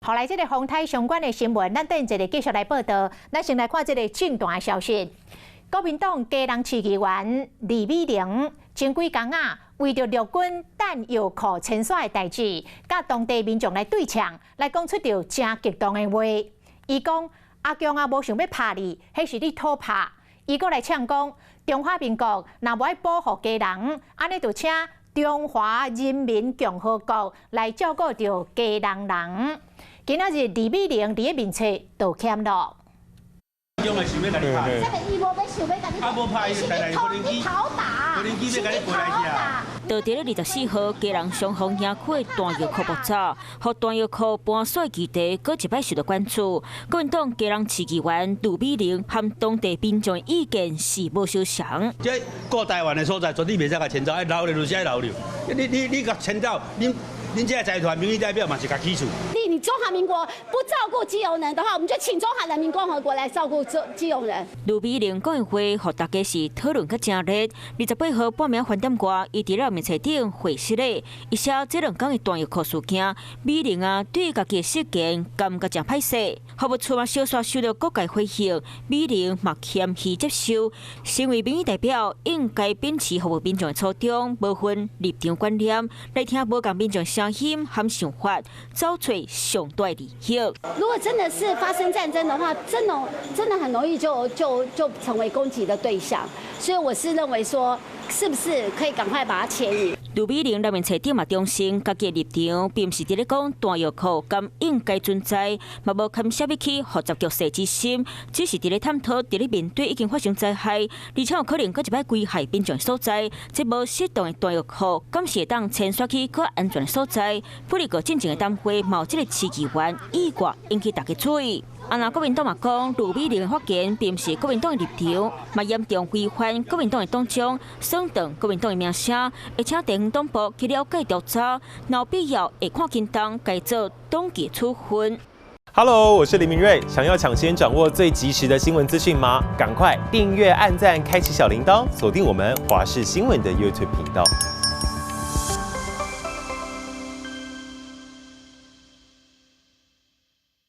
後來這个風颱相關的新聞，咱等一下繼續來報道。咱先來看這个政壇的消息。國民黨基隆市議員李美玲前幾工啊，為著陸軍彈藥庫遷徙的代誌，佮當地民眾來對嗆，來講出著誠激動的話。伊講阿共啊，無想欲拍你，彼是你討拍。伊閣來嗆講，中華民國若無愛保護基隆，按呢就請中華人民共和國來照顧著基隆人。今仔日李美玲佇咧面冊道歉囉。啊，無拍伊，但係無人機，無人機欲共你飛來去啊！就佇咧24號，基隆雙峰營區的彈藥庫爆炸，予彈藥庫搬徙議題，閣一擺受到關注。國民黨基隆市議員盧美玲和當地民眾意見是無相仝。這顧台灣的所在，絕對袂使共遷走，愛留咧就是愛留咧。你你你共遷走，恁恁這个財團民意代表嘛是共起訴。你你中華民國不照顧基隆人的話，我們就請中華人民共和國來照顧基隆人。盧美玲講的話，予大家是討論閣誠熱。28號半暝翻點外，伊佇咧面冊頂回失咧，伊寫這兩工的彈藥庫事件，美玲啊對家己的失言感覺誠歹勢，服務處嘛小煞受到各界批評，美玲嘛謙虛接受。身為民意代表，應該秉持服務民眾的初衷，無分立場觀念，來聽無仝民眾聲音和想法，找出上大利益。如果真的是發生戰爭的話，真的真的很容易就成為攻擊的對象，所以我是認為說，是不是可以趕快把它遷移？盧美玲內面冊頂嘛重申，家己的立場，並毋是佇咧講彈藥庫敢應該存在，嘛無牽涉欲去複雜局勢之心，只是佇咧探討，佇咧面對已經發生災害，而且有可能閣一擺危害民眾所在，這無適當的彈藥庫，敢是會當遷徙去較安全的所在？不過進前的談話，嘛有這个市議員意外引起大家注意。啊，若國民黨嘛講，盧美玲的發言並毋是國民黨的立場，嘛嚴重違反國民黨的黨章，損斷國民黨的名聲，會請地方黨部去了解調查，若有必要會看輕重，該做黨紀處分。 Hello，我是林明睿，想要搶先掌握最及時的新聞資訊嗎？趕快訂閱、按讚、開啟小鈴鐺，鎖定我們華視新聞的 YouTube 頻道。